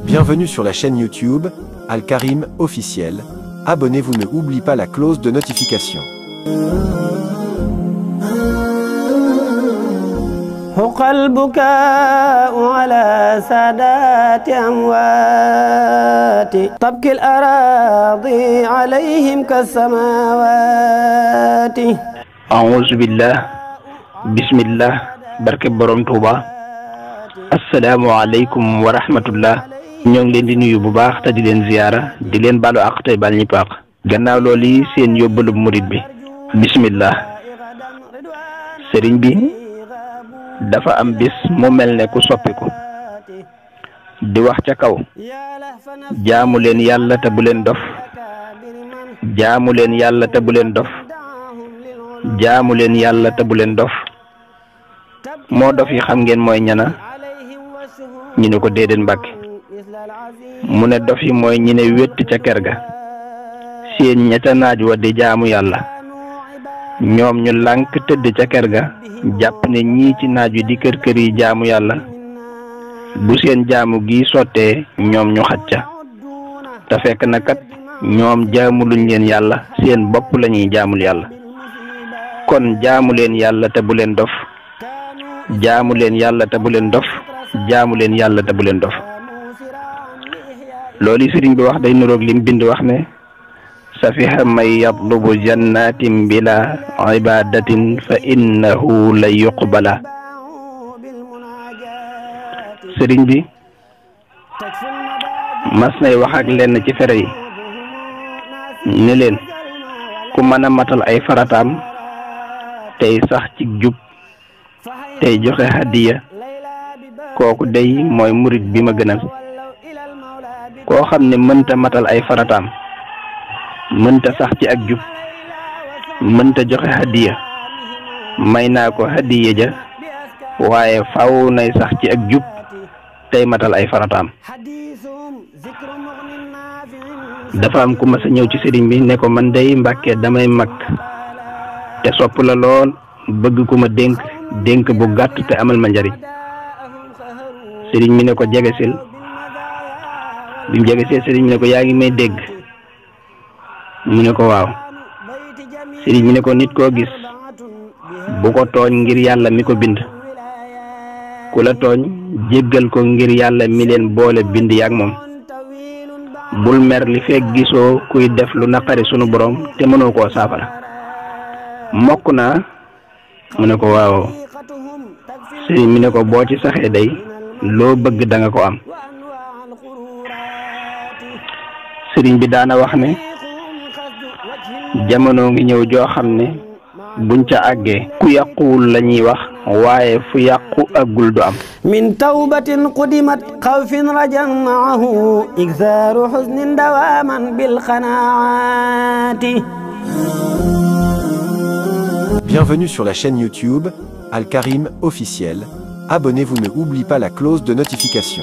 Bienvenue sur la chaîne YouTube Al Karim officiel. Abonnez-vous, ne oubliez pas la cloche de notification. حق البكاء على سادات أموات تبكي الأراضي عليهم كالسماوات أعوذ بالله بسم الله barke borom Touba assalaamu aleykum wa rahmatullah ñoo ngi leen di nuyu bu baax te di leen ziyaara di leen balu àq tey bal ñëpp àq gannaaw loolu yi seen yóbbalub murid bi bismillah sëriñ bi dafa am bis mu mel ne ku soppiku di wax ca kaw jaamu leen yàlla te bu leen dof jaamu leen yàlla te bu leen dof jaamu leen yàlla te bu leen dof moo dof yi xam ngeen mooy ñana ñu ne ko déedéet Mbàkke mu ne dof yi mooy ñi ne wétt ca kër ga seen ña ca naaj wa di jaamu yàlla ñoom ñu lànk tëdd ca kër ga jàpp ne ñii ci naaj wi di kër kër yi jaamu yàlla bu seen jaamu gi sottee ñoom ñu xaj ca te fekk na kat ñoom jaamuluñ leen yàlla seen bopp lañuy jaamul yàlla kon jaamu leen yàlla te bu leen dof jaamu leen yàlla te bu leen dof jaamu leen yàlla te bu leen dof loolu sëriñ bi wax day nuroog lim bind wax ne safiha man yatlubu jannatin bila ibadatin fa innahu la yuqbala sëriñ bi mas nay wax ak lenn ci fere yi ne leen ku mën a matal ay farataam tey sax ci jub tey joxe hadiya kooku day mooy murit bi ma gënal koo xam ne mënta matal ay farataam mënta sax ci ak jub mënta joxe hadiya may naa ko hadiya ja waaye faaw nay sax ci ak jub tey matal ay farataam dafa am ku mas a ñëw ci sëriñ bi ne ko man day Mbàkke damay mag te sopp la lool bëgg ku ma dénk bu gàtt te amal ma njariñ sëriñ mi ne ko jegesil bi mu jegesee sëriñ mi ne ko yaa ngi may dégg mu ne ko waaw sëriñ mi ne ko nit koo gis bu ko tooñ ngir yàlla mi ko bind ku la tooñ jéggal ko ngir yàlla mi leen boole bind yaak moom bul mer li fekk gisoo kuy def lu naqari sunu borom te mënoo koo saafara mokk naa mu ne ko waaw sëriñ mi ne ko boo ci saxee day loo bëgg da nga ko am sëriñ bi daana wax ne jamono ngi ñëw joo xam ne buñ ca àggee ku yàquwul la ñuy wax waaye fu yàqu àggul du am min tawbatin qudimat xawfin rajan maahu iksaaru xusnin dawaaman bil xanaati. Bienvenue sur la chaîne YouTube Al Karim officiel. Abonnez-vous, ne oubliez pas la cloche de notification.